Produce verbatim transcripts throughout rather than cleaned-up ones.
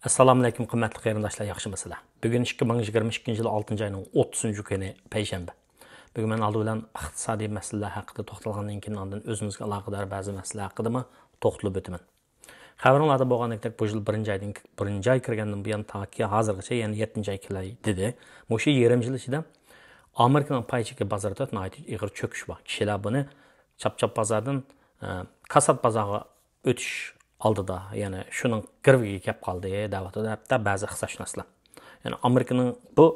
ئەسسالامۇئەلەيكۇم، قىممەتلىك قېرىنداشلار، ياخشىمۇسىلەر؟ بۈگۈن ئىككى مىڭ يىگىرمە ئىككىنچى يىل ئالتىنچى ئاينىڭ ئوتتۇزىنچى كۈنى، پەيشەنبە. بۈگۈن مەن ئالدى بىلەن ئىقتىسادىي مەسىلىلەر ھەققىدە توختالغاندىن كېيىن، ئاندىن ئۆزىمىزگە ئالاقىدار بەزى مەسىلىلەر ھەققىدىمۇ توختىلىپ ئۆتىمەن. خەۋىرىڭلاردا بولغاندەك، بۇ يىل بىرىنچى ئايدىن، بىرىنچى ئاي كىرگەندىن بۇيان تاكى ھازىرغىچە، يەنى يەتتىنچى ئاي كېلەي دېدى. مۇشۇ يېرىم يىل ئىچىدە ئامېرىكىنىڭ پاي چېكى بازىرىدا ناھايىتى ئېغىر چۆكۈش بار. كىشىلەر بۇنى چاپچاپ بازاردىن، ئە، كاسات بازارغا ئۆتۈش ئالدىدا، يەنى شۇنىڭ گىرۋىكىگە كەپ قالدى دەۋاتىدۇ، ھەتتا بەزى ئىقتىسادشۇناسلار. يەنى ئامېرىكىنىڭ، بۇ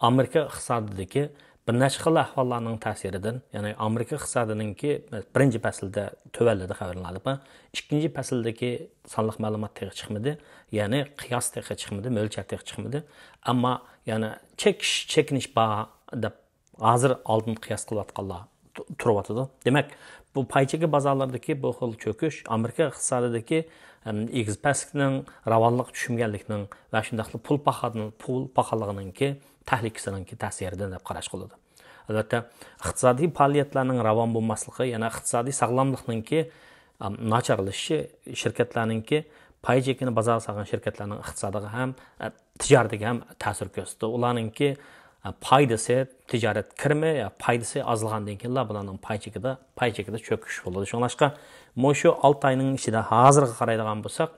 ئامېرىكا ئىقتىسادىدىكى بىر نەچچە خىل ئەھۋاللارنىڭ تەسىرىدىن، يەنى ئامېرىكا ئىقتىسادىنىڭكى بىرىنچى پەسىلدە تۆۋەنلىدى خەۋەرلەردە، ئىككىنچى پەسىلدىكى سانلىق مەلۇمات تېخى چىقمىدى، يەنى قىياس تېخى چىقمىدى، مۆلچەر تېخى چىقمىدى. ئەمما يەنى چېكىش، چېكىنىش بار دەپ ھازىر ئالدىن قىياس قىلىۋاتقانلار تۇ-، تۇرۇۋاتىدۇ. دېمەك، بۇ پاي چېكى بازارلىرىدىكى بۇ خىل چۆكۈش ئامېرىكا ئىقتىسادىدىكى، ئەم، ئېگىز پەسلىكنىڭ، راۋانلىق چۈشۈمگەنلىكنىڭ ۋە شۇنداقلا پۇل پاخال-، پۇل پاخاللىقىنىڭكى تەھلىكىسىنىڭكى تەسىرىدىن دەپ قاراشقا بولىدۇ. ئەلۋەتتە، ئىقتىسادىي پائالىيەتلەرنىڭ راۋان بولماسلىقى، يەنە ئىقتىسادىي ساغلاملىقنىڭكى، ئەم، ناچارلىشىشى شىركەتلەرنىڭكى پاي چېكىنى بازارغا سالغان شىركەتلەرنىڭ ئىقتىسادىغا ھەم، ئە، تىجارىتىگە ھەم تەسىر كۆرسىتىدۇ. ئۇلارنىڭكى، ئە، پايدىسى، تىجارەت كىرىمى، يا پايدىسى ئازلىغاندىن كېيىنلا بۇلارنىڭ پاي چېكىدا، پاي چېكىدا چۆكۈش بولىدۇ. شۇڭلاشقا، مۇشۇ ئالتە ئاينىڭ ئىچىدە ھازىرغا قارايدىغان بولساق،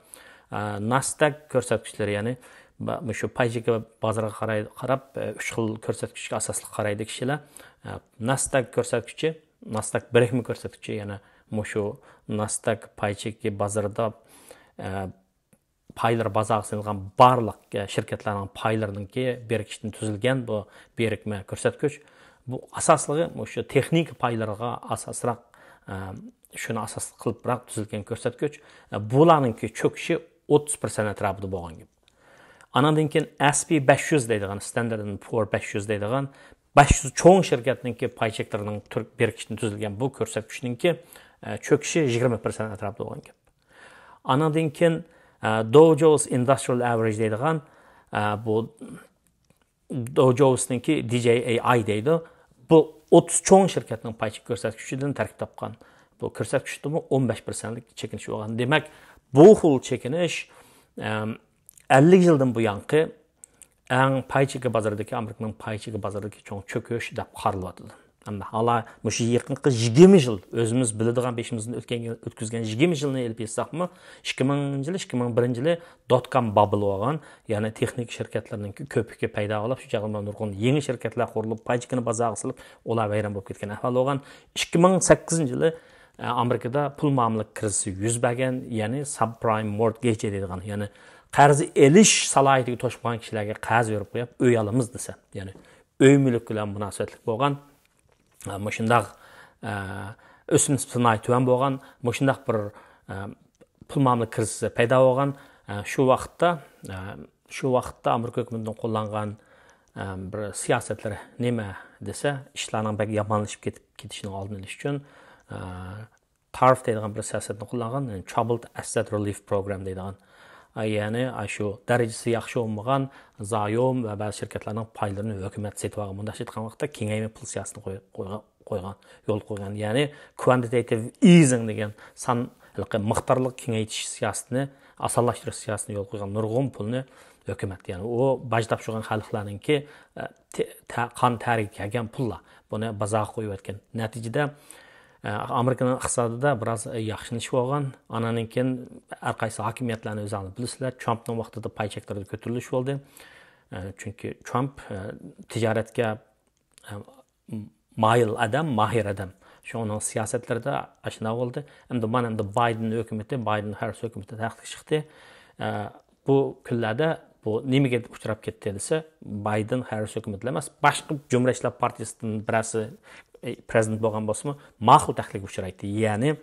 ئە، ناستاك كۆرسەتكۈچلىرى، يەنى با-، مۇشۇ پاي چېكى بازىرىغا قاراي-، قاراپ، ئە، ئۈچ خىل كۆرسەتكۈچكە ئاساسلىق قارايدۇ كىشىلەر. ئە، ناستاك كۆرسەتكۈچى، ناستاك بىرىكمە كۆرسەتكۈچى، يەنى مۇشۇ ناستاك پاي چېكى بازىرىدا، ئە، پايلىرى بازارغا سېلىنغان بارلىق، ئە، شىركەتلەرنىڭ پايلىرىنىڭكى بىرىكىشتىن تۈزۈلگەن بۇ بىرىكمە كۆرسەتكۈچ. بۇ ئاساسلىقى مۇشۇ تېخنىكا پايلىرىغا ئاساسراق، ئە، شۇنى ئاساس قىلىپراق تۈزۈلگەن كۆرسەتكۈچ. ئە، بۇلارنىڭكى چۆكۈشى ئوتتۇز پىرسەنت ئەتراپىدا بولغان گەپ. ئاناندىن كېيىن ئەس پى بەش يۈز دەيدىغان، ستاندارد ئەند پۇئر بەش يۈز دەيدىغان، بەش يۈز چوڭ شىركەتنىڭكى پاي چېكلىرىنىڭ تۈر-، بىرىكىشتىن تۈزۈلگەن بۇ كۆرسەتكۈچنىڭكى، ئە، چۆكۈشى يىگىرمە پىرسەنت ئەتراپىدا بولغان گەپ. ئاناندىن كېيىن، ئە، داۋ جونس ئىندۇسترىيال ئەۋرېج دەيدىغان، ئە، بۇ داۋ جونسنىڭكى دى جەي ئەي ئاي دەيدۇ. بۇ ئوتتۇز چوڭ شىركەتنىڭ پاي چېكى كۆرسەتكۈچىدىن تەركىب تاپقان. بۇ كۆرسەتكۈچتىمۇ ئون بەش پىرسەنتلىك چېكىنىش بولغان. دېمەك، بۇ خىل چېكىنىش، ئەم، ئەللىك يىلدىن بۇيانقى ئەڭ پاي چېكى بازىرىدىكى، ئامېرىكىنىڭ پاي چېكى بازىرىدىكى چوڭ چۆكۈش دەپ قارىلىۋاتىدۇ. ئەمما ھالا مۇشۇ يېقىنقى يىگىرمە يىل ئۆزىمىز بىلىدىغان، بېشىمىزدىن ئۆتكەن، ئۆتكۈزگەن يىگىرمە يىلنى ئېلىپ ئېيتساقمۇ، ئىككى مىڭىنچى يىل، ئىككى مىڭ بىرىنچى يىلى دوت كوم بابل بولغان، يەنى تېخنىكا شىركەتلىرىنىڭ كۆپۈكى پەيدا بولۇپ، شۇ چاغدا نۇرغۇن يېڭى شىركەتلەر قۇرۇلۇپ، پاي چېكىنى بازارغا سېلىپ، ئۇلار ۋەيران بولۇپ كەتكەن ئەھۋال بولغان. ئىككى مىڭ سەككىزىنچى يىلى، ئە، ئامېرىكىدا پۇل مۇئامىلە كىرىزىسى يۈز بەرگەن، يەنى سابپرايم مورتگېج دەيدىغان، يەنى قەرز ئېلىش سالاھىيىتىگە توشمىغان كىشىلەرگە قەرز بېرىپ قويۇپ، ئۆي ئالىمىز دېسە، يەنى ئۆي مۈلۈك بىلەن مۇناسىۋەتلىك بولغان، ئە، مۇشۇنداق، ئە، ئۆسۈم نىسبىتى ناھايىتى تۆۋەن بولغان، مۇشۇنداق بىر، ئە، پۇل مۇئامىلە كىرىزىسى پەيدا بولغان. ئە، شۇ ۋاقىتتا، ئە، شۇ ۋاقىتتا ئامېرىكا ھۆكۈمىتىنىڭ قوللانغان، ئە، بىر سىياسەتلىرى نېمە دېسە، ئىشلارنىڭ بەك يامانلىشىپ كېتىپ، كېتىشىنىڭ ئالدىنى ئېلىش ئۈچۈن، ئە، تارف دەيدىغان بىر سىياسەتنى قوللانغان، يەنى Troubled Asset Relief Program دەيدىغان. ئە، يەنى، ئە، شۇ دەرىجىسى ياخشى بولمىغان زايوم ۋە بەزى شىركەتلەرنىڭ پايلىرىنى ھۆكۈمەت سېتىۋالغان. مۇنداقچە ئېيتقان ۋاقىتتا كېڭەيمە پۇل سىياسىتىنى قوي-، قويغان، قويغان، يولغا قويغان. يەنى quantitative easing دېگەن سان، ھېلىقى مىقدارلىق كېڭەيتىش سىياسىتىنى، ئاسانلاشتۇرۇش سىياسىتىنى يولغا قويغان نۇرغۇن پۇلنى ھۆكۈمەت، يەنى ئۇ باج تاپشۇرغان خەلقلەرنىڭكى، ئە، تە-، تە-، قان تەرىگە كەلگەن پۇللار. بۇنى بازارغا قويۇۋەتكەن. نەتىجىدە، ئە، ئامېرىكىنىڭ ئىقتىسادىدا بىراز ياخشىلىنىش بولغان. ئانان كېيىن ھەر قايسى ھاكىمىيەتلەرنى ئۆزۈڭلار بىلىسىلەر. ترامپنىڭ ۋاقتىدا پاي چەكلىرىدە كۆتۈرۈلۈش بولدى. ئە، چۈنكى ترامپ، ئە، تىجارەتكە، ئە، مايىل ئادەم، ماھىر ئادەم. شۇڭا ئۇنىڭ سىياسەتلىرىدە ئاشۇنداق بولدى. ئەمدى مانا ئەمدى بايدېن ھۆكۈمىتى، بايدېن ھاررىس ھۆكۈمىتى تەختكە چىقتى. ئە، بۇ كۈنلەردە بۇ نېمىگە ئۇچراپ كەتتى دېسە، بايدېن ھاررىس ھۆكۈمىتىلا ئەمەس، باشقا جۇمھۇر ئىشلار پارتىيىسىدىن بىرەرسى، ئە، پرېزىدېنت بولغان بولسىمۇ، ماقۇل تەھلىكىگە ئۇچرايتتى. يەنى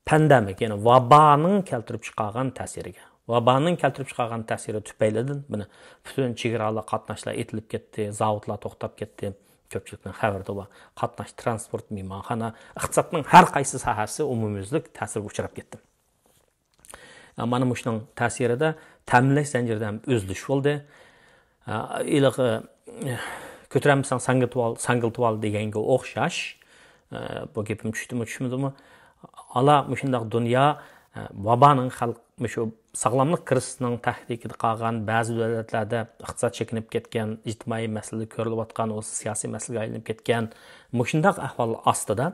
پاندېمىك، يەنى ۋابانىڭ كەلتۈرۈپ چىقارغان تەسىرىگە. ۋابانىڭ كەلتۈرۈپ چىقارغان تەسىرى تۈپەيلىدىن مانا پۈتۈن چېگرالار، قاتناشلار ئېتىلىپ كەتتى، زاۋۇتلار توختاپ كەتتى. كۆپچىلىكنىڭ خەۋىرىدە بار. قاتناش، ترانسپورت، مېھمانخانا، ئىقتىسادنىڭ ھەر قايسى ساھەسى ئومۇميۈزلۈك تەسىرگە ئۇچراپ كەتتى. مانا مۇشۇنىڭ تەسىرىدە تەمىنلەش زەنجىرىدە ھەم ئۈزۈلۈش بولدى. ھېلىقى، كۆتۈرەلمىسەڭ ساڭگىلتىۋال، ساڭگىلتىۋال دېگەنگە ئوخشاش. بۇ گېپىم چۈشتىمۇ، چۈشمىدىمۇ؟ ئالا مۇشۇنداق دۇنيا، ۋابانىڭ خەلق مۇشۇ ساغلاملىق كىرىزىسىنىڭ تەھدىتىدە قالغان، بەزى دۆلەتلەردە ئىقتىساد چېكىنىپ كەتكەن، ئىجتىمائىي مەسىلىدە كۆرۈلۈۋاتقان، ئۇ سىياسىي مەسىلىگە ئايلىنىپ كەتكەن مۇشۇنداق ئەھۋال ئاستىدا،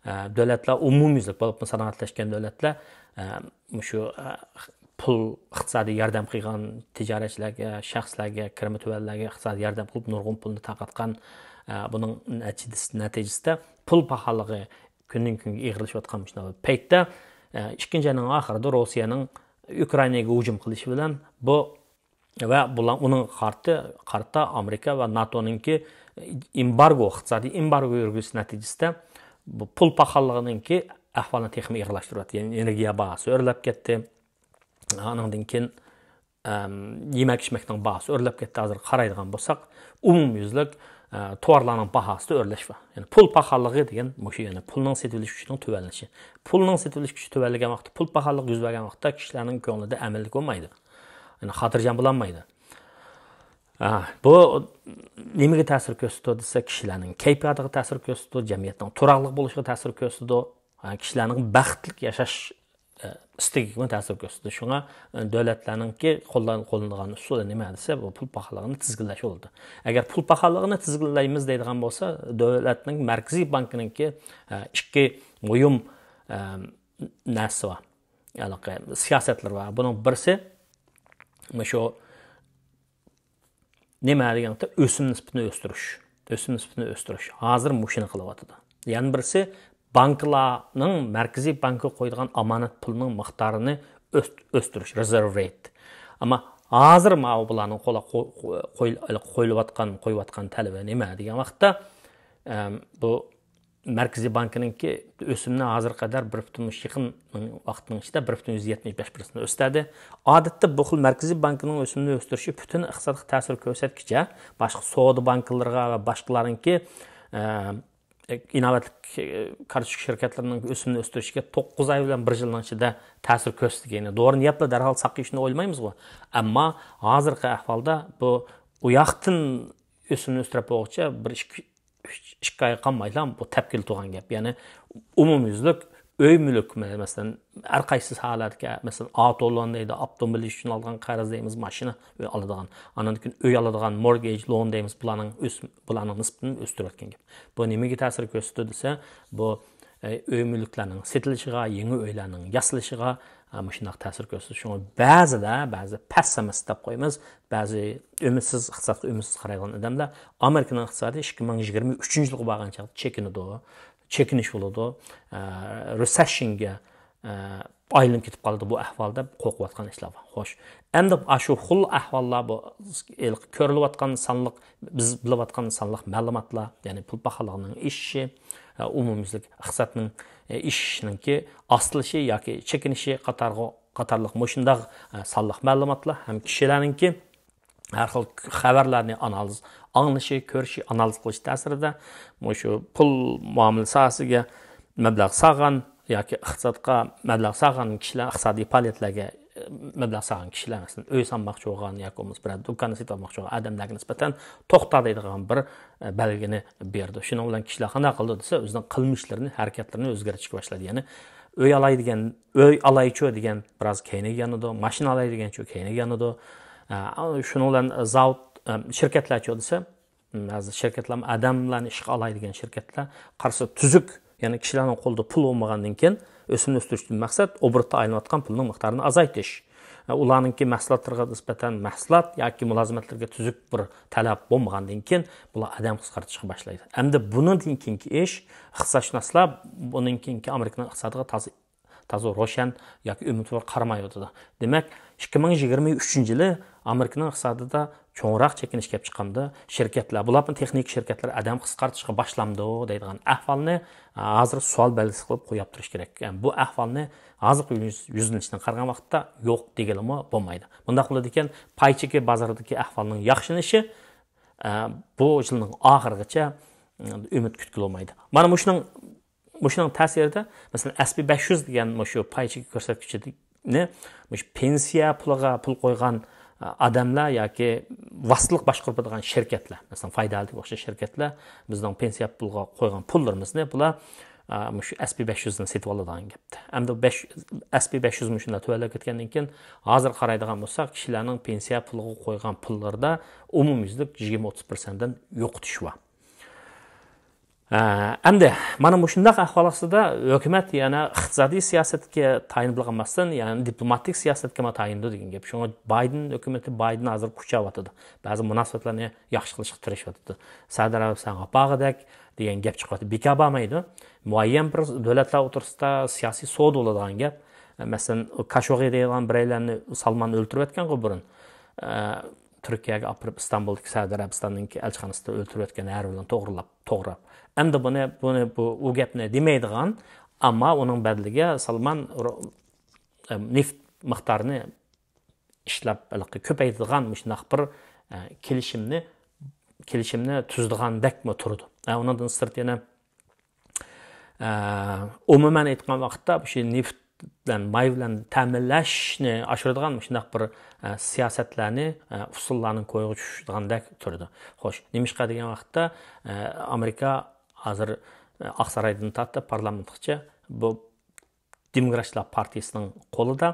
ئە، دۆلەتلەر ئومۇميۈزلۈك بولۇپمۇ سانائەتلەشكەن دۆلەتلەر، ئە، مۇشۇ، ئە، پۇل، ئىقتىسادىي ياردەم قىلغان تىجارەتچىلەرگە، شەخسلەرگە، كىرىمى تۆۋەنلەرگە ئىقتىسادىي ياردەم قىلىپ، نۇرغۇن پۇلنى تارقاتقان، ئە، بۇنىڭ نەتىجىسى، نەتىجىسىدە پۇل پاخاللىقى كۈندىن كۈنگە ئېغىرلىشىۋاتقان مۇشۇنداق بىر پەيتتە، ئىككىنچى ئاينىڭ ئاخىرىدا روسىيەنىڭ ئۇكرائىناغا ھۇجۇم قىلىشى بىلەن بۇ ۋە بۇلار، ئۇنىڭغا قارىتا، قارىتا ئامېرىكا ۋە ناتونىڭكى ئېمبارگو، ئىقتىسادىي ئېمبارگو يۈرگۈزۈش نەتىجىسىدە بۇ پۇل پاخاللىقىنىڭكى ئەھۋالىنى تېخىمۇ ئېغىرلاشتۇرۇۋاتىدۇ. يەنى ئېنېرگىيە باھاسى ئۆرلەپ كەتتى. ئانىڭدىن كېيىن، ئەم، يېمەك ئىچمەكنىڭ باھاسى ئۆرلەپ كەتتى. ھازىر قارايدىغان بولساق، ئومۇميۈزلۈك، ئە، تاۋارلارنىڭ باھاسىدا ئۆرلەش بار. يەنى پۇل پاخاللىقى دېگەن مۇشۇ، يەنى پۇلنىڭ سېتىۋېلىش كۈچىنىڭ تۆۋەنلىشى. پۇلنىڭ سېتىۋېلىش كۈچى تۆۋەنلىگەن ۋاقىتتا، پۇل پاخاللىقى يۈز بەرگەن ۋاقىتتا كىشىلەرنىڭ كۆڭلىدە ئەمىنلىك بولمايدۇ. يەنى خاتىرجەم بولالمايدۇ. ئە، بۇ نېمىگە تەسىر كۆرسىتىدۇ دېسە، كىشىلەرنىڭ كەيپىياتىغا تەسىر كۆرسىتىدۇ، جەمئىيەتنىڭ تۇراقلىق بولۇشىغا تەسىر كۆرسىتىدۇ، ئە، كىشىلەرنىڭ بەختلىك ياشاش، ئە، ئىستىكىگىمۇ تەسىر كۆرسىتىدۇ. شۇڭا، ئە، دۆلەتلەرنىڭكى قوللان-، قوللىنىدىغان ئۇسۇلى نېمە دېسە، بۇ پۇل پاخاللىقىنى تىزگىنلەش بولىدۇ. ئەگەر پۇل پاخاللىقىنى تىزگىنلەيمىز دەيدىغان بولسا، دۆلەتنىڭ مەركىزىي بانكىنىڭكى، ئە، ئىككى مۇھىم، ئە، نەرسىسى بار. ھېلىقى سىياسەتلىرى بار. بۇنىڭ بىرسى مۇشۇ نېمە دېگەندە، ئۆسۈم نىسبىتىنى ئۆستۈرۈش. ئۆسۈم نىسبىتىنى ئۆستۈرۈش. ھازىر مۇشۇنى قىلىۋاتىدۇ. يەنە بىرسى، بانكىلارنىڭ، مەركىزىي بانكا قويىدىغان ئامانەت پۇلىنىڭ مىقدارىنى ئۆس-، ئۆستۈرۈش، رېزېرۋ رېيت. ئەمما ھازىر ماۋۇ بۇلارنىڭ قولا-، قو-، قو-، قوي-، قويۇلۇۋاتقان، قويۇۋاتقان تەلىپى نېمە دېگەن ۋاقىتتا، ئەم، بۇ مەركىزىي بانكىنىڭكى ئۆسۈمنى ھازىرغا قەدەر بىر پۈتۈن، يېقىن ۋاقىتنىڭ ئىچىدە بىر پۈتۈن يۈز يەتمىش بەش پىرسەنت ئۆستۈردى. ئادەتتە بۇ خىل مەركىزىي بانكىنىڭ ئۆسۈمنى ئۆستۈرۈشى پۈتۈن ئىقتىسادقا تەسىر كۆرسەتكۈچە، باشقا سودا بانكىلىرىغا ۋە باشقىلارنىڭكى، ئە، ئىناۋەتلىك، ئە، كارتوچكا شىركەتلىرىنىڭ ئۆسۈمنى ئۆستۈرۈشىگە توققۇز ئاي بىلەن بىر يىلنىڭ ئىچىدە تەسىر كۆرسىتىدىكەن. دورىنى يەپلا دەرھال ساقىيىشنى ئويلىمايمىزغۇ. ئەمما ھازىرقى ئەھۋالدا بۇ، ئۇ ياقتىن ئۆسۈمنى ئۆستۈرۈپ بولغۇچە بىر ئىككى ئۈچ، ئىككى ئايغا قالمايلا بۇ تەپكىلى تۇرغان گەپ. يەنى ئومۇميۈزلۈك ئۆي مۈلۈك، مەسىلەن، ھەر قايسى ساھەلەردىكى، مەسىلەن، ئاۋتو لون دەيدۇ، ئاپتوموبىل ئۈچۈن ئالغان قەرز دەيمىز، ماشىنا ئالىدىغان، ئاندىن كېيىن ئۆي ئالىدىغان، مورگېج لون دەيمىز، بۇلارنىڭ ئۆس-، بۇلارنىڭ نىسبىتىنى ئۆستۈرۈۋەتكەن گەپ. بۇ نېمىگە تەسىر كۆرسىتىدۇ دېسە، بۇ، ئە، ئۆي مۈلۈكلەرنىڭ سېتىلىشىغا، يېڭى ئۆيلەرنىڭ ياسىلىشىغا، ئە، مۇشۇنداق تەسىر كۆرسىتىدۇ. شۇڭا بەزىلەر، بەزى پېسسىمىست دەپ قويىمىز، بەزى ئۈمىدسىز، ئىقتىسادقا ئۈمىدسىز قارايدىغان ئادەملەر ئامېرىكىنىڭ ئىقتىسادى ئىككى مىڭ يىگىرمە ئۈچىنچى يىلغا بارغان چاغدا چېكىنىدۇ، چېكىنىش بولىدۇ، ئە، رېسېشنگە، ئە، ئايلىنىپ كېتىپ قالىدۇ بۇ ئەھۋال دەپ قورقۇۋاتقان ئىشلار بار. خوش، ئەمدى ئاشۇ خىل ئەھۋاللار بۇ ھېلىقى كۆرۈلۈۋاتقان سانلىق، بىز بىلىۋاتقان سانلىق مەلۇماتلار، يەنى پۇل پاخاللىقىنىڭ ئېشىشى، ئە، ئومۇميۈزلۈك ئىقتىسادنىڭ، ئە، ئېشىشىنىڭكى ئاستىلىشى ياكى چېكىنىشى قاتارغا، قاتارلىق مۇشۇنداق، ئە، سانلىق مەلۇماتلار ھەم كىشىلەرنىڭكى ھەر خىل خەۋەرلەرنى ئانالىز، ئاڭلىشى، كۆرۈشى، ئانالىز قىلىش تەسىرىدە مۇشۇ پۇل مۇئامىلە ساھەسىگە مەبلەغ سالغان ياكى ئىقتىسادقا مەبلەغ سالغان كىشىلەر، ئىقتىسادىي پائالىيەتلەرگە، ئە، مەبلەغ سالغان كىشىلەر، مەسىلەن، ئۆي سالماقچى بولغان ياكى بولمىسا بىرەر دۇكاننى سېتىۋالماقچى بولغان ئادەملەرگە نىسبەتەن توختا دەيدىغان بىر، ئە، بەلگىنى بېرىدۇ. شۇنىڭ بىلەن كىشىلەر قانداق قىلىدۇ دېسە، ئۆزىنىڭ قىلمىشلىرىنى، ھەرىكەتلىرىنى ئۆزگەرتىشكە باشلايدۇ. يەنى ئۆي ئالاي دېگەن، ئۆي ئالايچۇ دېگەن بىراز كەينىگە يانىدۇ، ماشىنا ئالاي دېگەنچۇ كەينىگە يانىدۇ. ئە، شۇنىڭ بىلەن زاۋۇت، ئە، شىركەتلەرچۇ دېسە، ھازىر شىركەتلەر ئادەملەرنى ئىشقا ئالاي دېگەن شىركەتلەر قارىسا تۈزۈك، يەنى كىشىلەرنىڭ قولىدا پۇل بولمىغاندىن كېيىن ئۆسۈمنى ئۆستۈرۈشتىن مەقسەت ئوبوروتتا ئايلىنىۋاتقان پۇلنىڭ مىقدارىنى ئازايتىش. ئە، ئۇلارنىڭكى مەھسۇلاتلىرىغا نىسبەتەن مەھسۇلات ياكى مۇلازىمەتلىرىگە تۈزۈك بىر تەلەپ بولمىغاندىن كېيىن بۇلار ئادەم قىسقارتىشقا باشلايدۇ. ئەمدى بۇنىڭدىن كېيىنكى ئىش، ئىقتىسادشۇناسلار بۇنىڭ كېيىنكى ئامېرىكىنىڭ ئىقتىسادىغا تازا تازا روشەن ياكى ئۈمىدۋار قارىمايۋاتىدۇ. دېمەك، ئىككى مىڭ يىگىرمە ئۈچىنچى يىلى ئامېرىكىنىڭ ئىقتىسادىدا چوڭراق چېكىنىش كەپ چىقامدۇ؟ شىركەتلەر، بولۇپمۇ تېخنىكا شىركەتلەر ئادەم قىسقارتىشقا باشلامدۇ دەيدىغان ئەھۋالنى، ھازىر سوئال بەلگىسى قىلىپ قويۇپ تۇرۇش كېرەك. بۇ ئەھۋالنى ھازىرقى يۈز-، يۈزلىنىشتىن قارىغان ۋاقىتتا يوق دېگىلىمۇ بولمايدۇ. بۇنداق بولىدىكەن، پاي چېكى بازىرىدىكى ئەھۋالنىڭ ياخشىلىنىشى، ئە، بۇ يىلنىڭ ئاخىرىغىچە، ئە، ئۈمىد كۈتكىلى بولمايدۇ. مانا مۇشۇنىڭ مۇشۇنىڭ تەسىرىدە، مەسىلەن، ئەس پى بەش يۈز دېگەن مۇشۇ پاي چېكى كۆرسەتكۈچىنى مۇشۇ پېنسىيە پۇلىغا پۇل قويغان، ئە، ئادەملەر ياكى ۋاسىتىلىق باشقۇرۇپ بېرىدىغان شىركەتلەر، مەسىلەن، فايدا ھالىتىگە ئوخشاش شىركەتلەر بىزنىڭ پېنسىيە پۇلىغا قويغان پۇللىرىمىزنى بۇلار، ئا، مۇشۇ ئەس پى بەش يۈزنى سېتىپ ئالىدىغان گەپتە. ئەمدى بەش، ئەس پى بەش يۈز مۇشۇنداق تۆۋەنلەپ كەتكەندىن كېيىن، ھازىر قارايدىغان بولساق، كىشىلەرنىڭ پېنسىيە پۇلىغا قويغان پۇللىرىدا ئومۇميۈزلۈك يىگىرمە ئوتتۇز پىرسەنتتىن يوقىتىش بار. ئە، ئەمدى مانا مۇشۇنداق ئەھۋال ئاستىدا ھۆكۈمەت يەنە ئىقتىسادىي سىياسەتكە تايىنىپلا قالماستىن، يەنە دىپلوماتىك سىياسەتكە ما تايىنىدۇ دېگەن گەپ. شۇڭا بايدېن ھۆكۈمىتى، بايدېن ھازىر كۇچاۋاتىدۇ. بەزى مۇناسىۋەتلەرنى ياخشى قىلىشقا تىرىشىۋاتىدۇ. سەئۇدى ئەرەبىستانغا بارغۇدەك دېگەن گەپ چىقىۋاتىدۇ. بىكار بارمايدۇ. مۇئەييەن بىر دۆلەتلەر ئوتتۇرىسىدا سىياسىي سودا بولىدىغان گەپ. مەسىلەن، كاشوغى دەيدىغان بىرەيلەننى سالمان ئۆلتۈرۈۋەتكەنغۇ بۇرۇن. ئە، تۈركىيەگە ئاپىرىپ، ئىستانبۇلدىكى سەئۇدى ئەرەبىستاننىڭكى ئەلچىخانىسىدا ئۆلتۈرۈۋەتكەن ھەر بىرىنى توغرىلاپ، توغراپ. ئەمدى بۇنى، بۇنى، بۇ، ئۇ گەپنى دېمەيدىغان، ئەمما ئۇنىڭ بەدىلىگە سالمان رو-، ئە، نېفىت مىقدارىنى ئىشلەپ، ھېلىقى كۆپەيتىدىغان مۇشۇنداق بىر، ئە، كېلىشىمنى، كېلىشىمنى تۈزىدىغاندەكمۇ تۇرىدۇ. ئە، ئۇنىڭدىن سىرت يەنە، ئە، ئومۇمەن ئېيتقان ۋاقىتتا، مۇشۇ نېفىت بىلەن، ماي بىلەن تەمىنلەشنى ئاشۇرىدىغان مۇشۇنداق بىر، ئە، سىياسەتلەرنى، ئە، ئۇسۇللارنى كويغا چۈشۈرىدىغاندەك تۇرىدۇ. خوش، نېمىشقا دېگەن ۋاقىتتا، ئە، ئامېرىكا ھازىر، ئە، ئاقسارايدىن تارتىپ پارلامېنتقىچە بۇ دېموكراتلار پارتىيىسىنىڭ قولىدا.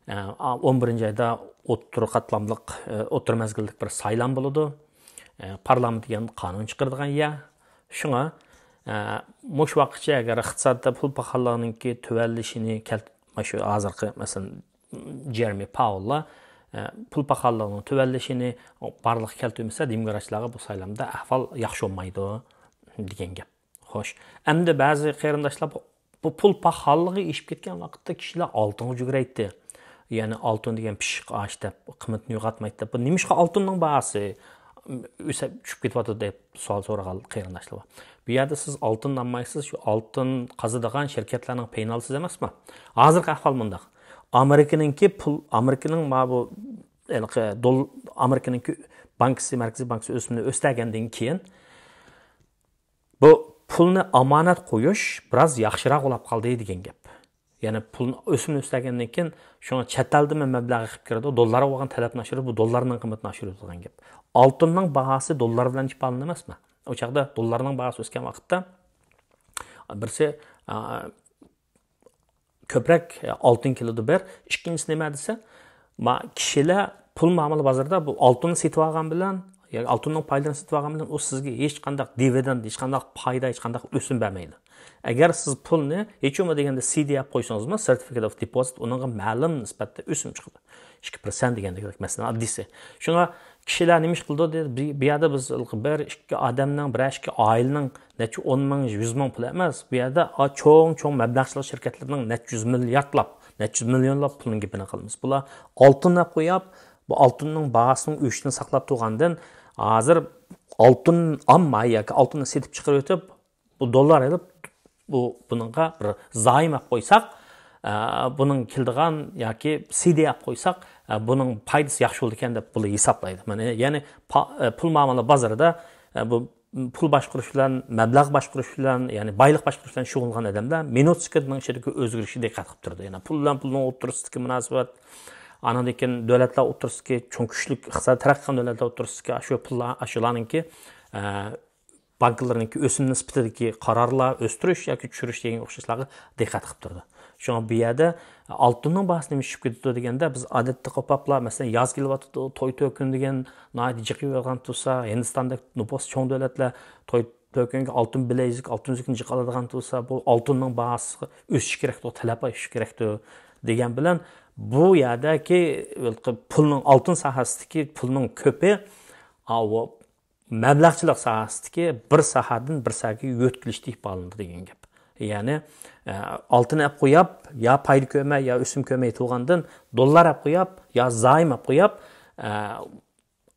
ئە، ئون بىرىنچى ئايدا ئوتتۇرا قاتلاملىق، ئە، ئوتتۇرا مەزگىللىك بىر سايلام بولىدۇ. ئە، پارلامېنت دېگەن قانۇن چىقىرىدىغان يەر. شۇڭا، ئە، مۇشۇ ۋاقىتقىچە ئەگەر ئىقتىسادتا پۇل پاخاللىقىنىڭكى تۆۋەنلىشىنى كەلت-، مانا شۇ ھازىرقى، مەسىلەن، جېرېمى پاۋېللا، ئە، پۇل پاخاللىقىنىڭ تۆۋەنلىشىنى بارلىققا كەلتۈرمىسە، دېموكراتلارغا بۇ سايلامدا ئەھۋال ياخشى بولمايدۇ، دېگەن گەپ. خوش. ئەمدى بەزى قېرىنداشلار بۇ پۇل پاخاللىقى ئېشىپ كەتكەن ۋاقىتتا كىشىلەر ئالتۇنغا يۈگۈرەيتتى. يەنى ئالتۇن دېگەن پىششىق ئاش دەپ، قىممىتىنى يوقاتمايتتى دەپ، بۇ نېمىشقا ئالتۇننىڭ باھاسى ئۆسۈپ چۈشۈپ كېتىۋاتىدۇ دەپ سوئال سورىغان قېرىنداشلار بار. بۇ يەردە سىز ئالتۇننى ئالمايسىز، شۇ ئالتۇن قازىدىغان شىركەتلەرنىڭ پېيىنى ئالىسىز ئەمەسمۇ؟ ھازىرقى ئەھۋال مۇنداق. ئامېرىكىنىڭكى پۇل، ئامېرىكىنىڭ ما بۇ، ھېلىقى دول-، ئامېرىكىنىڭكى بانكىسى، مەركىزىي بانكىسى ئۆسۈمنى ئۆستۈرگەندىن كېيىن، بۇ پۇلنى ئامانەت قويۇش بىراز ياخشىراق بولاپ قالدى دېگەن گەپ. يەنى پۇلنى ئۆسۈمنى ئۆستۈرگەندىن كېيىن، شۇڭا چەت ئەلدىنمۇ مەبلەغ ئېقىپ كىرىدۇ، دوللارغا بولغان تەلەپنى ئاشۇرىدۇ، بۇ دوللارنىڭ قىممىتىنى ئاشۇرىدۇ دېگەن گەپ. ئالتۇننىڭ باھاسى دوللار بىلەن ئىپادىلىنىدۇ ئەمەسمۇ؟ ئۇ چاغدا دوللارنىڭ باھاسى ئۆسكەن ۋاقىتتا، بىرسى، ئا، كۆپرەك، ئە، ئالتۇن كېلىدۇ بىر. ئىككىنچىسى نېمە دېسە، ما، كىشىلەر پۇل مۇئامىلە بازىرىدا بۇ ئالتۇننى سېتىپ ئالغان بىلەن ياكى ئالتۇننىڭ پايدىسىنى سېتىپ ئالغان بىلەن ئۇ سىزگە ھېچقانداق دىۋىدېند، ھېچقانداق پايدا، ھېچقانداق ئۆسۈم بەرمەيدۇ. ئەگەر سىز پۇلنى ھېچ بولمىدى دېگەندە سى دى ئەپ قويسىڭىزمۇ، سېرتىفىكەت ئوف دېپوزىت، ئۇنىڭغا مەلۇم نىسبەتتە ئۆسۈم چىقىدۇ. ئىككى پىرسەنت دېگەندەك، مەسىلەن، ئاددىيسى. شۇڭا كىشىلەر نېمە ئىش قىلىدۇ دېدى، بۇ، بۇ يەردە بىز بىر ئىككى ئادەمنىڭ، بىرەر ئىككى ئائىلىنىڭ نەچچە ئون مىڭ، يۈز مىڭ پۇلى ئەمەس. بۇ يەردە، ئا، چوڭ، چوڭ مەبلەغچىلىك شىركەتلىرىنىڭ نەچچە يۈز مىلياردلاپ، نەچچە يۈز مىليونلاپ پۇلنىڭ گېپىنى قىلىمىز. بۇلار ئالتۇن ئەپ قويۇپ، بۇ ئالتۇننىڭ باھاسىنىڭ ئۆسۈشىنى ساقلاپ تۇرغاندىن، ھازىر ئالتۇن ئالماي ياكى ئالتۇننى سېتىپ چىقىرىۋېتىپ، بۇ دوللار ئېلىپ، بۇ، بۇنىڭغا بىر زايوم ئەپ قويساق، ئە، بۇنىڭ كېلىدىغان ياكى سى دى ئەپ قويساق، ئە، بۇنىڭ پايدىسى ياخشى بولىدىكەن دەپ بۇلار ھېسابلايدۇ. مانا، يەنى پا-، ئە، پۇل مۇئامىلە بازىرىدا، ئە، بۇ پۇل باشقۇرۇش بىلەن، مەبلەغ باشقۇرۇش بىلەن، يەنى بايلىق باشقۇرۇش بىلەن شۇغۇللانغان ئادەملەر مىنۇتسكىنىڭ ئىچىدىكى ئۆزگىرىشىگە دىققەت قىلىپ تۇرىدۇ. يەنى پۇل بىلەن پۇلنىڭ ئوتتۇرىسىدىكى مۇناسىۋەت، ئاندىن كېيىن دۆلەتلەر ئوتتۇرىسىدىكى چوڭ كۈچلۈك ئىقتىساد تەرەققىي قىلغان دۆلەتلەر ئوتتۇرىسىدىكى شۇ پۇللار، شۇلارنىڭكى، ئە، بانكىلىرىنىڭكى ئۆسۈم نىسبىتىدىكى قارارلار، ئۆستۈرۈش ياكى چۈشۈرۈش دېگەنگە ئوخشاشلارغا دىققەت قىلىپ تۇرىدۇ. شۇڭا بۇ يەردە ئالتۇننىڭ باھاسى نېمە چۈشۈپ كېتىدۇ دېگەندە، بىز ئادەتتە قوپاپلا، مەسىلەن، ياز كېلىۋاتىدۇ، توي تۆكۈن دېگەن ناھايىتى جىق يۈرىدىغان تۇرسا، ھىندىستاندەك نوپۇسى چوڭ دۆلەتلەر توي تۆكۈنگە ئالتۇن بىلەيزۈك، ئالتۇن ئۈزۈكنى جىق ئالىدىغان تۇرسا، بۇ ئالتۇننىڭ باھاسى ئۆسۈشى كېرەكتۇ، تەلەپ ئېشىشى كېرەكتۇ دېگەن بىلەن، بۇ يەردىكى پۇلنىڭ، ئالتۇن ساھەسىدىكى پۇلنىڭ كۆپى، ئاۋۇ مەبلەغچىلىك ساھەسىدىكى بىر ساھەدىن بىر ساھەگە يۆتكىلىشتە ئىپادىلىنىدۇ دېگەن گەپ. يەنى، ئە، ئالتۇن ئەپ قويۇپ، يا پايدا كۆرمەي، يا ئۆسۈم كۆرمەي تۇرغاندىن، دوللار ئەپ قويۇپ، يا زايوم ئەپ قويۇپ، ئە،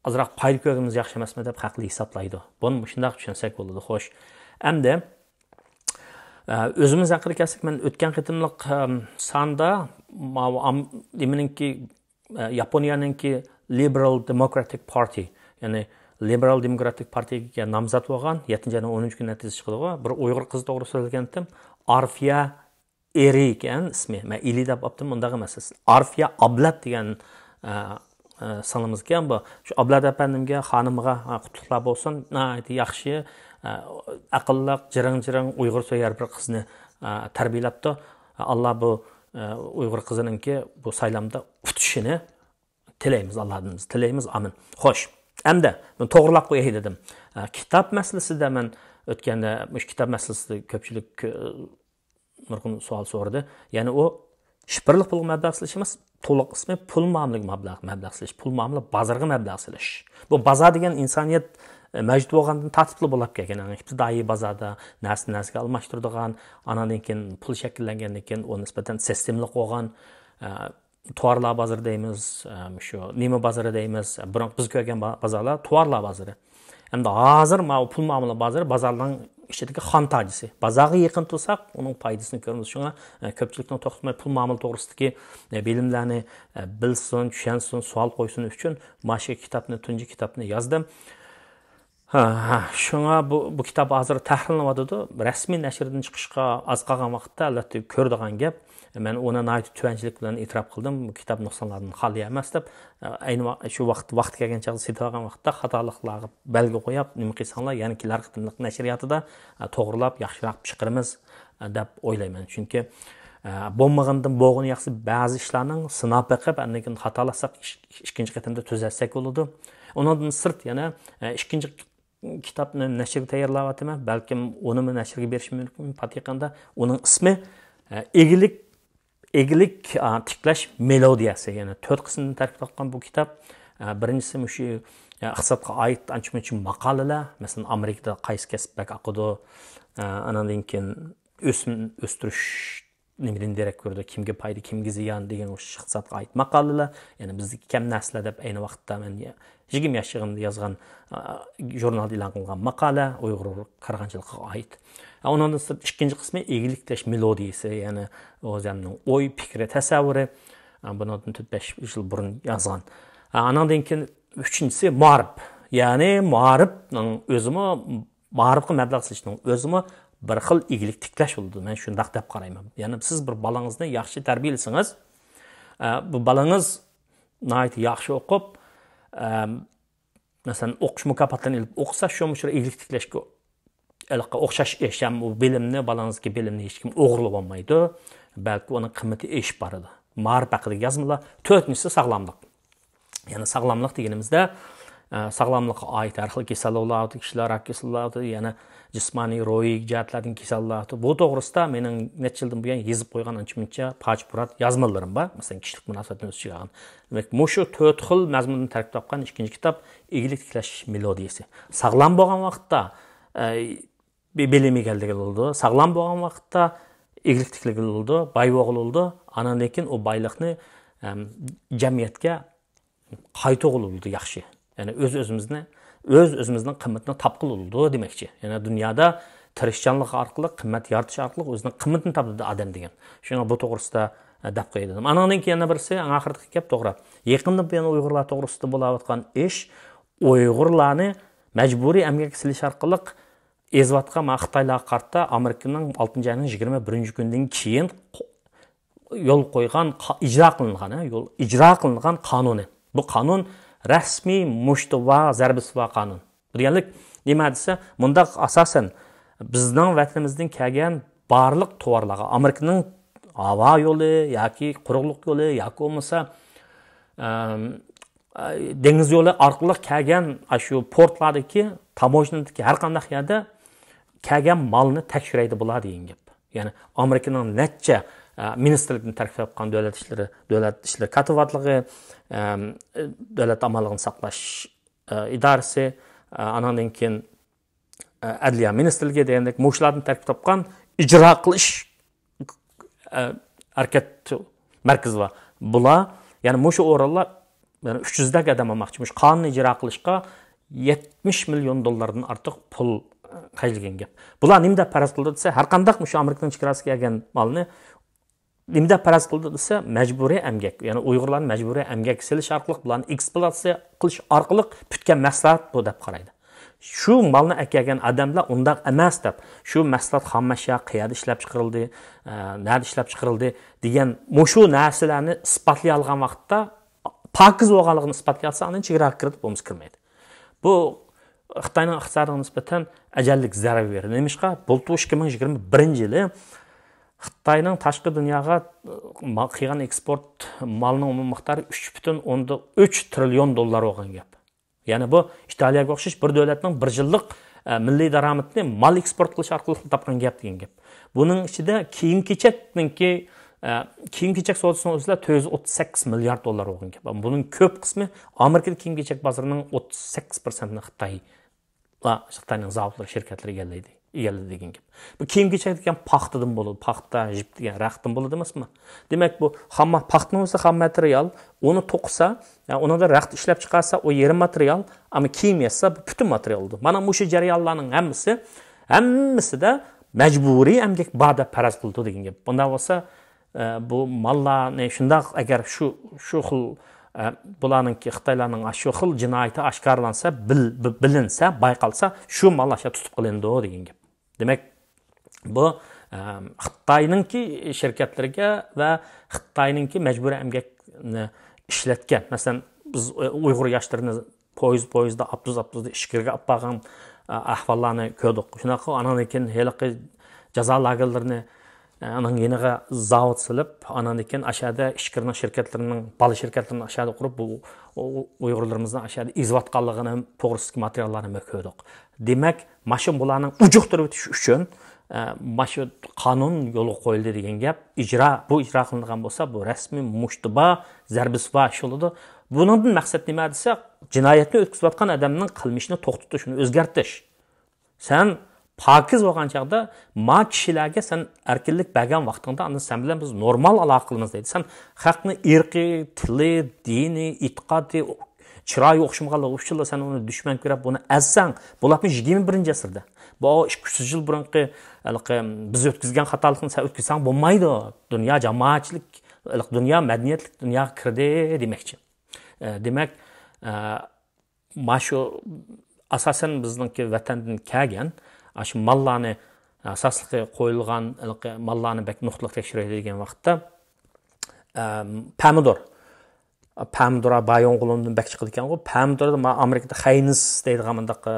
ئازراق پايدا كۆرگىنىمىز ياخشى ئەمەسمۇ دەپ خەقلەر ھېسابلايدۇ. بۇنى مۇشۇنداق چۈشەنسەك بولىدۇ، خوش. ئەمدى، ئە، ئۆزىمىز ھەققىدە كەلسەك، مەن ئۆتكەن قېتىملىق، ئەم، ساندا ماۋۇ ئام-، نېمىنىڭكى، ئە، ياپونىيەنىڭكى لىبېرال دېموكراتىك پارتىي، يەنى لىبېرال دېموكراتىك پارتىيەگە نامزات بولغان، يەتتىنچى ئاينىڭ ئون ئۈچ كۈنى نەتىجىسى چىقىدىغۇ، بىر ئۇيغۇر قىزى توغرا سۆزلىگەنتىم، ئارفىيە ئېرى ئىكەن ئىسمى. مەن ئېلى دەپ ئاپتىم، ئۇنداق ئەمەس. ئارفىيە ئابلەت دېگەن، ئە، ئە، سىڭلىمىز ئىكەن بۇ. شۇ ئابلەت ئەپەندىمگە، خانىمىغا، ئە، قۇتلۇقلار بولسۇن. ناھايىتى ياخشى، ئەقىللىق، جىرىڭ-جىرىڭ، ئۇيغۇر سۆيەر بىر قىزنى، ئە، تەربىيەلەپتۇ. ئاللا بۇ، ئە، ئۇيغۇر قىزىنىڭكى بۇ سايلامدا ئۇتۇشىنى تىلەيمىز، ئاللادىن تىلەيمىز، ئامىن. خوش، ئەمدى مەن توغرىلاپ قوياي دېدىم. ئە، كىتاب مەسىلىسىدە مەن ئۆتكەندە، مۇشۇ كىتاب مەسىلىسىدە كۆپچىلىك، ئە، نۇرغۇن سوئال سورىدى. يەنى ئۇ شىفىرلىق پۇلغا مەبلەغ سېلىش ئەمەس، تولۇق ئىسمى پۇل مۇئامىلىگە مەبلەغ، مەبلەغ سېلىش، پۇل مۇئامىلە بازىرىغا مەبلەغ سېلىش. بۇ بازار دېگەن ئىنسانىيەت، ئە، مەۋجۇت بولغاندىن تارتىپلا بولاپ كەلگەن. يەنى ئىپتىدائىي بازاردا نەرسە نەرسىگە ئالماشتۇرىدىغان، ئاناندىن كېيىن پۇل شەكىللەنگەندىن كېيىن ئۇ نىسبەتەن سىستېمىلىق بولغان، ئە، تاۋارلار بازىرى دەيمىز، ئە، شۇ نېمە بازىرى دەيمىز، بۇرۇنقى بىز كۆرگەن با-، بازارلار تاۋارلار بازىرى. ئەمدى ھازىر ماۋۇ پۇل مۇئامىلە بازىرى بازارنىڭ ئىچىدىكى خان تاجىسى. بازارغا يېقىن تۇرساق، ئۇنىڭ پايدىسىنى كۆرىمىز. شۇڭا، ئە، كۆپچىلىكنىڭ توختىماي پۇل مۇئامىلە توغرىسىدىكى، ئە، بىلىملەرنى، ئە، بىلسۇن، چۈشەنسۇن، سوئال قويسۇن ئۈچۈن مانا شۇ كىتابنى، تۇنجى كىتابنى يازدىم. ھە، ھە، شۇڭا بۇ، بۇ كىتاب ھازىر تەھرىرلىنىۋاتىدۇ. رەسمىي نەشردىن چىقىشقا ئاز قالغان ۋاقىتتا، ئەلۋەتتە، كۆرىدىغان گەپ. مەن ئۇنى ناھايىتى تۆۋەنچىلىك بىلەن ئېتىراپ قىلدىم. بۇ كىتاب نۇقسانلاردىن خالىي ئەمەس دەپ. ئەينى ۋاق-، شۇ ۋاقىت، ۋاقتى كەلگەن چاغدا سېتىۋالغان ۋاقىتتا خاتالىقلارغا بەلگە قويۇپ، نېمە قىلساڭلار، يەنە كېلەر قېتىملىق نەشرىياتىدا، ئە، توغرىلاپ، ياخشىراق چىقىرىمىز، ئە، دەپ ئويلايمەن. چۈنكى، ئە، بولمىغاندىن بولغىنى ياخشى، بەزى ئىشلارنىڭ سىناپ بېقىپ، ئاندىن كېيىن خاتالاشساق، ئىش-، ئىش-، ئىككىنچى قېتىمدا تۈزەتسەك بولىدۇ. ئۇنىڭدىن سىرت يەنە، ئە، ئىككىنچى كىتابنى نەشرگە تەييارلاۋاتىمەن. بەلكىم ئۇنىمۇ نەشرگە بېرىشىم مۇمكىن پات يېقىندا. ئۇنىڭ ئىسمى، ئە، ئىگىلىك، ئىگىلىك، ئا، تىكلەش مېلودىيەسى. يەنى تۆت قىسىمدىن تەركىب تاپقان بۇ كىتاب. ئە، بىرىنچىسى مۇشۇ، ئە، ئىقتىسادقا ئائىت ئانچە-مۇنچە ماقالىلەر. مەسىلەن، ئامېرىكىدا قايسى كەسىپ بەك ئاقىدۇ، ئە، ئانىڭدىن كېيىن ئۆسۈم ئۆستۈرۈش نېمىدىن دېرەك بېرىدۇ، كىمگە پايدا، كىمگە زىيان دېگەن ئوخشاش ئىقتىسادقا ئائىت ماقالىلەر. يەنى بىزدىكى كەم نەرسىلەر دەپ ئەينى ۋاقىتتا مەن يىگىرمە ياش چېغىمدا يازغان، ئا، ژۇرنالدا ئېلان قىلغان ماقالە، ئۇيغۇر قىرغىنچىلىقىغا ئائىت. ئا، ئۇنىڭدىن سىرت ئىككىنچى قىسمى ئىگىلىك تىكلەش مېلودىيىسى، يەنى ئۇ ئادەمنىڭ ئوي، پىكرى، تەسەۋۋۇرى. ئا، بۇنىڭدىن تۆت بەش يىل بۇرۇن يازغان. ئا، ئانىڭدىن كېيىن ئۈچىنچىسى مائارىپ. يەنى مائارىپنىڭ ئۆزىمۇ مائارىپقا مەبلەغ سېلىشنىڭ ئۆزىمۇ بىر خىل ئىگىلىك تىكلەش بولىدۇ. مەن شۇنداق دەپ قارايمەن. يەنى سىز بىر بالىڭىزنى ياخشى تەربىيەلىسىڭىز، ئە، بۇ بالىڭىز ناھايىتى ياخشى ئوقۇپ، ئە، مەسىلەن، ئوقۇش مۇكاپاتلىرىنى ئېلىپ ئوقۇسا، شۇ مۇشۇ ئىگىلىك تىكلەشكە ھېلىقى ئوخشاش ئىش. ھەم ئۇ بىلىمنى، بالىڭىزدىكى بىلىمنى ھېچكىم ئوغرىلىۋالمايدۇ. بەلكى ئۇنىڭ قىممىتى ئېشىپ بارىدۇ. مائارىپ ھەققىدىكى يازمىلار. تۆتىنچىسى ساغلاملىق. يەنى ساغلاملىق دېگىنىمىزدە، ئە، ساغلاملىققا ئائىت ھەر خىل كېسەللىك بولۇۋاتىدۇ، كىشىلەر راك كېسىلى بولۇۋاتىدۇ، يەنە جىسمانىي، روھىي جەھەتلەردىن كېسەللىك بولۇۋاتىدۇ. بۇ توغرىسىدا مېنىڭ نەچچە يىلدىن بۇيان يېزىپ قويغان ئانچە-مۇنچە پاچ-پۇرات يازمىلىرىم بار. مەسىلەن، كىشىلىك مۇناسىۋەتنى ئۆز ئىچىگە ئالغان. دېمەك، مۇشۇ تۆت خىل مەزمۇندىن تەركىب تاپقان ئىككىنچى كىتاب ئىگىلىك تىكلەش مېلودىيىسى. ساغلام بولغان ۋاقىتتا، ئە، بىلىم ئىگىلىگىلى بولىدۇ. ساغلام بولغان ۋاقىتتا ئىگىلىك تىكلىگىلى بولىدۇ، باي بولغىلى بولىدۇ. ئاناندىن كېيىن ئۇ بايلىقنى، ئەم، جەمئىيەتكە قايتۇرغىلى بولىدۇ ياخشى. يەنى ئۆز-ئۆزىمىزنى، ئۆز-ئۆزىمىزنىڭ قىممىتىنى تاپقىلى بولىدۇ دېمەكچى. يەنى دۇنيادا تىرىشچانلىق ئارقىلىق، قىممەت يارىتىش ئارقىلىق ئۆزىنىڭ قىممىتىنى تاپىدۇ ئادەم دېگەن. شۇڭا بۇ توغرىسىدا، ئە، دەپ قوياي دېدىم. ئاناندىن كېيىن يەنە بىرسى، ئەڭ ئاخىرىدىكى گەپ توغرا. يېقىندىن بۇيان ئۇيغۇرلار توغرىسىدا بولاۋاتقان ئىش، ئۇيغۇرلارنى مەجبۇرىي ئەمگەككە سېلىش ئارقىلىق ئېزىۋاتقان مانا خىتايلارغا قارىتا ئامېرىكىنىڭ ئالتىنچى ئاينىڭ يىگىرمە بىرىنچى كۈنىدىن كېيىن قو-، يول قويغان قا-، ئىجرا قىلىنغان، ھە، يول، ئىجرا قىلىنغان قانۇنى. بۇ قانۇن رەسمىي مۇشتى بار، زەربىسى بار قانۇن. بۇ دېگەنلىك نېمە دېسە، مۇنداق ئاساسەن بىزنىڭ ۋەتىنىمىزدىن كەلگەن بارلىق تاۋارلارغا، ئامېرىكىنىڭ ھاۋا يولى ياكى قۇرۇقلۇق يولى ياكى بولمىسا، ئەم، ئە، دېڭىز يولى ئارقىلىق كەلگەن، ئاشۇ پورتلاردىكى، تاموژنىدىكى ھەر قانداق يەردە كەلگەن مالنى تەكشۈرەيدۇ بۇلار دېگەن گەپ. يەنى ئامېرىكىنىڭ نەچچە، ئە، مىنىستىرلىكتىن تەركىب تاپقان دۆلەت ئىشلىرى، دۆلەت ئىشلىرى كاتىۋاتلىقى، ئەم، دۆلەت ئامانلىقىنى ساقلاش، ئە، ئىدارىسى، ئە، ئاناندىن كېيىن، ئە، ئەدلىيە مىنىستىرلىكى دېگەندەك مۇشۇلاردىن تەركىب تاپقان ئىجرا قىلىش، ئە، ھەرىكەت مەركىزى بار. بۇلار، يەنى مۇشۇ ئورۇنلار، يەنى ئۈچ يۈزدەك ئادەم ئالماقچى. مۇشۇ قانۇننى ئىجرا قىلىشقا يەتمىش مىليون دوللاردىن ئارتۇق پۇل، ئە، خەجلىگەن گەپ. بۇلار نېمە دەپ پەرەز قىلدى دېسە، ھەر قانداق مۇشۇ ئامېرىكىنىڭ چېگراسىغا كەلگەن مالنى نېمە دەپ پەرەز قىلدى دېسە، مەجبۇرىي ئەمگەك، يەنى ئۇيغۇرلارنى مەجبۇرىي ئەمگەككە سېلىش ئارقىلىق بۇلارنى ئېكسپلۇئاتاتسىيە قىلىش ئارقىلىق پۈتكەن مەھسۇلات بۇ دەپ قارايدۇ. شۇ مالنى ئەكەلگەن ئادەملەر ئۇنداق ئەمەس دەپ، شۇ مەھسۇلات خام ئەشيا قەيەردە ئىشلەپ چىقىرىلدى، ئە، نەدە ئىشلەپ چىقىرىلدى دېگەن مۇشۇ نەرسىلەرنى ئىسپاتلىيالىغان ۋاقىتتا، پاكىز بولغانلىقىنى ئىسپاتلىيالسا، ئاندىن چېگراغا كىرىدۇ، بولمىسا كىرمەيدۇ. بۇ خىتاينىڭ ئىقتىسادىغا نىسبەتەن ئەجەللىك زەربە بېرىدۇ. نېمىشقا؟ بۇلتۇر ئىككى مىڭ يىگىرمە بىرىنچى يىلى خىتاينىڭ تاشقى دۇنياغا، ئە، ما-، قىلغان ئېكسپورت مالىنىڭ ئومۇمىي مىقدارى ئۈچ پۈتۈن ئوندىن ئۈچ تىرىليون دوللار بولغان گەپ. يەنى بۇ ئىتالىيەگە ئوخشاش بىر دۆلەتنىڭ بىر يىللىق، ئە، مىللىي دارامىتىنى مال ئېكسپورت قىلىش ئارقىلىق تاپقان گەپ دېگەن گەپ. بۇنىڭ ئىچىدە كىيىم-كېچەكنىڭكى، ئە، كىيىم-كېچەك سودىسىنىڭ ئۆزىلا تۆت يۈز ئوتتۇز سەككىز مىليارد دوللار بولغان گەپ. بۇنىڭ كۆپ قىسمى ئامېرىكىدا كىيىم-كېچەك بازىرىنىڭ ئوتتۇز سەككىز پىرسەنتىنى خىتاي، خىتاينىڭ زاۋۇتلىرى، شىركەتلىرى ئىگىلەيدۇ، ئىگىلىدى دېگەن گەپ. بۇ كىيىم-كېچەك دېگەن پاختىدىن بولىدۇ، پاختا، جىپ دېگەن رەختتىن بولىدۇ ئەمەسمۇ؟ دېمەك، بۇ خام ما-، پاختىنىڭ ئۆزى خام ماتېرىيال، ئۇنى توقۇسا، يا ئۇنىڭدا رەخت ئىشلەپ چىقارسا، ئۇ يېرىم ماتېرىيال، ئەمما كىيىم ياسىسا، بۇ پۈتۈن ماتېرىيال بولىدۇ. مانا مۇشۇ جەريانلارنىڭ ھەممىسى، ھەممىسىدە مەجبۇرىي ئەمگەك بار دەپ پەرەز قىلىدۇ دېگەن گەپ. بۇنداق بولسا، ئە، بۇ ماللارنى شۇنداق، ئەگەر شۇ، شۇ خىل، ئە، بۇلارنىڭكى، خىتايلارنىڭ شۇ خىل جىنايىتى ئاشكارىلانسا، بىل-، بىل-، بىلىنسە، بايقالسا، شۇ ماللار شۇ تۇتۇپ قىلىنىدۇ دېگەن گەپ. دېمەك، بۇ، ئە، خىتاينىڭكى شىركەتلىرىگە ۋە خىتاينىڭكى مەجبۇرىي ئەمگەكنى ئىشلەتكەن، مەسىلەن، بىز ئۇيغۇر ياشلىرىنى پويىز، پويىزدا، ئاپتوبۇس، ئاپتوبۇستا ئىچكىرىگە ئاپارغان، ئە، ئەھۋاللارنى كۆردۇق. شۇنداق قىلىپ، ئانان كېيىن ھېلىقى جازا لاگېرلىرىنى، ئە، ئانىڭ يېنىغا زاۋۇت سېلىپ، ئانان كېيىن ئاشۇ يەردە ئىچكىرىنىڭ شىركەتلىرىنىڭ، بالا شىركەتلىرىنى ئاشۇ يەردە قۇرۇپ، بۇ، ئۇ-، ئۇ-، ئۇيغۇرلىرىمىزنى ئاشۇ يەردە ئېزىۋاتقانلىقىنى توغرىسىدىكى ماتېرىياللارنى كۆردۇق. دېمەك، ماشۇ بۇلارنىڭ ئۇجۇقتۇرۇۋېتىش ئۈچۈن، ئە، ماشۇ قانۇن يولغا قويۇلدى دېگەن گەپ. ئىجرا، بۇ ئىجرا قىلىنغان بولسا، بۇ رەسمىي مۇشتى بار، زەربىسى بار ئىش بولىدۇ. بۇنىڭدىن مەقسەت نېمە دېسە، جىنايەتنى ئۆتكۈزۈۋاتقان ئادەمنىڭ قىلمىشىنى توختىتىش، ئۇنى ئۆزگەرتىش. سەن پاكىز بولغان چاغدا ما كىشىلەرگە سەن ئەركىنلىك بەرگەن ۋاقتىڭدا، ئاندىن سەن بىلەن بىز نورمال ئالاقە قىلىمىز دەيدۇ. سەن خەقنى ئىرقى، تىلى، دىنى، ئېتىقادى، چىرايى ئوخشىمىغانلىقى ئۈچۈنلا سەن ئۇنى دۈشمەن كۆرۈپ، ئۇنى ئەزسەڭ، بولۇپمۇ يىگىرمە بىرىنچى ئەسىردە. بۇ ئىككى يۈز يىل بۇرۇنقى، ھېلىقى، بىز ئۆتكۈزگەن خاتالىقنى سەن ئۆتكۈزسەڭ بولمايدۇ. دۇنيا جامائەتچىلىك، ھېلىقى دۇنيا مەدەنىيەتلىك دۇنياغا كىردى دېمەكچى. ئە، دېمەك، ئە، مانا شۇ ئاساسەن بىزنىڭكى ۋەتەندىن كەلگەن، ئاشۇ ماللارنى، ئاساسلىقى قويۇلغان، ھېلىقى ماللارنى بەك نۇقتىلىق تەكشۈرەيلى دېگەن ۋاقىتتا، ئە، پەمىدۇر. پەمىدۇر بايونغولوندىن بەك چىقىدىكەنغۇ. پەمىدۇردا ما-، ئامېرىكىدا خەينىس دەيدىغان مۇنداق، ئە،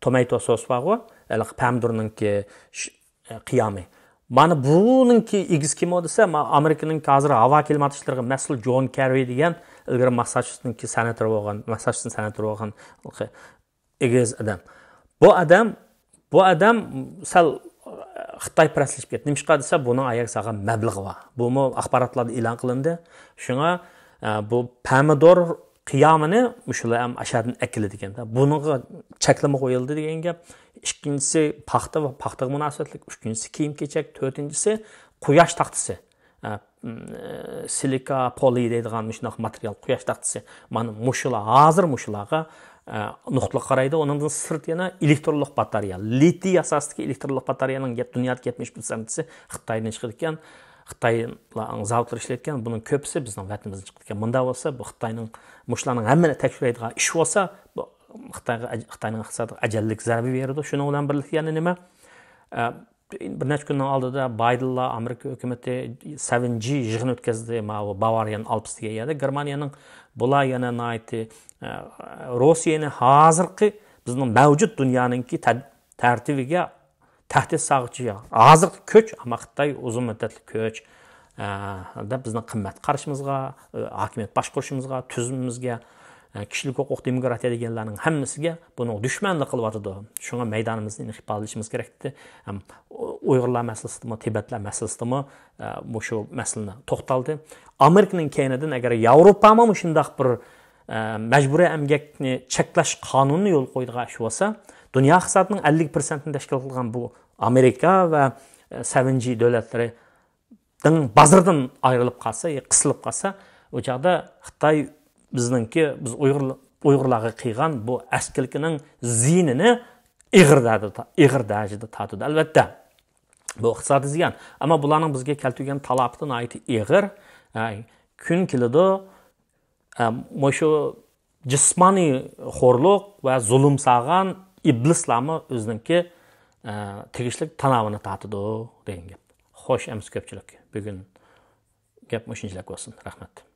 تومەيتو سوس بارغۇ. ھېلىقى پەمىدۇرنىڭكى ش-، ئە، قىيامى. مانا بۇنىڭكى ئىگىسى كىم ئۇ دېسە، ما-، ئامېرىكىنىڭ ھازىر ھاۋا كىلىمات ئىشلىرىغا مەسئۇل جون كەررى دېگەن ئىلگىرى ماسساچۇسېتسنىڭكى سېناتورى بولغان، ماسساچۇسېتس سېناتورى بولغان ئېگىز ئادەم. بۇ ئادەم، بۇ ئادەم سەل خىتايپەرەسلىشىپ كەتتى. نېمىشقا دېسە، بۇنىڭ ئاياغ سالغان مەبلىغى بار. بۇمۇ ئاخباراتلاردا ئېلان قىلىندى. شۇڭا، ئە، بۇ پەمىدور قىيامىنى مۇشۇلار ھەم ئاشۇ يەردىن ئەكېلىدىكەن. بۇنىڭغا چەكلىمە قويۇلدى دېگەن گەپ. ئىككىنچىسى پاختا ۋە پاختىغا مۇناسىۋەتلىك، ئۈچىنچىسى كىيىم-كېچەك، تۆتىنچىسى قۇياش تاختىسى. ئە، م، ئە، سىلىكا پولى دەيدىغان مۇشۇنداق ماتېرىيال، قۇياش تاختىسى. مانا مۇشۇلار، ھازىر مۇشۇلارغا، ئە، نۇقتىلىق قارايدۇ. ئۇنىڭدىن سىرت يەنە ئېلېكترونلۇق باتارېيە، لىتىي ئاساسىدىكى ئېلېكترونلۇق باتارېيەنىڭ گەپ، دۇنيادىكى يەتمىش پىرسەنتىسى خىتايدىن چىقىدىكەن. خىتايلارنىڭ زاۋۇتلىرى ئىشلەيدىكەن، بۇنىڭ كۆپىسى بىزنىڭ ۋەتىنىمىزدىن چىقىدىكەن. مۇنداق بولسا، بۇ خىتاينىڭ مۇشۇلارنىڭ ھەممىنى تەكشۈرەيدىغان ئىش بولسا، بۇ خىتايغا، خىتاينىڭ ئىقتىسادىغا ئەجەللىك زەربە بېرىدۇ. شۇنىڭ بىلەن بىرلىكتە يەنە نېمە؟ ئە، بىر نەچچە كۈننىڭ ئالدىدا بايدېنلار ئامېرىكا ھۆكۈمىتى سەۋەن جى يىغىن ئۆتكۈزدى، ماۋۇ باۋارىيەنىڭ ئالپىس دېگەن يەردە، گېرمانىيەنىڭ. بۇلار يەنە ناھايىتى، ئە، روسىيەنى ھازىرقى بىزنىڭ مەۋجۇت دۇنيانىڭكى تە-، تەرتىپىگە تەھدىت سالغۇچى ھازىرقى كۈچ، ئەمما خىتاي ئۇزۇن مۇددەتلىك كۈچ، ئە، دەپ بىزنىڭ قىممەت قارىشىمىزغا، ئە، ھاكىمىيەت باشقۇرۇشىمىزغا، تۈزۈمىمىزگە، ئە، كىشىلىك ھوقۇق، دېموكراتىيە دېگەنلەرنىڭ ھەممىسىگە بۇنىڭ دۈشمەنلىك قىلىۋاتىدۇ. شۇڭا مەيدانىمىزنى ئېنىق ئىپادىلىشىمىز كېرەك دېدى. ھەم ئۇيغۇرلار مەسىلىسىدىمۇ، تىبەتلەر مەسىلىسىدىمۇ، ئە، مۇشۇ مەسىلىنى توختالدى. ئامېرىكىنىڭ كەينىدىن ئەگەر ياۋروپامۇ مۇشۇنداق بىر، ئە، مەجبۇرىي ئەمگەكنى چەكلەش قانۇنىنى يولغا قويىدىغان ئىش بولسا، دۇنيا ئىقتىسادىنىڭ ئەللىك پىرسەنتىنى تەشكىل قىلغان بۇ ئامېرىكا ۋە، ئە، سەۋەن جى دۆلەتلىرى دىن بازىرىدىن ئايرىلىپ قالسا، يا قىسىلىپ قالسا، ئۇ چاغدا خىتاي بىزنىڭكى، بىز ئۇيغۇر، ئۇيغۇرلارغا قىلغان بۇ ئەسكىلىكىنىڭ زىيىنىنى ئېغىر دەرىجىدە، ئېغىر دەرىجىدە تارتىدۇ. ئەلۋەتتە، بۇ ئىقتىسادىي زىيان. ئەمما بۇلارنىڭ بىزگە كەلتۈرگەن تالاپىتى ناھايىتى ئېغىر. ئە، كۈن كېلىدۇ، ئە، مۇشۇ جىسمانىي خورلۇق ۋە زۇلۇم سالغان ئىبلىسلارمۇ ئۆزىنىڭكى، ئە، تېگىشلىك تاناۋىنى تارتىدۇ دېگەن گەپ. خوش، ئەمىسە كۆپچىلىك، بۈگۈن گەپ مۇشۇنچىلىك بولسۇن. رەھمەت.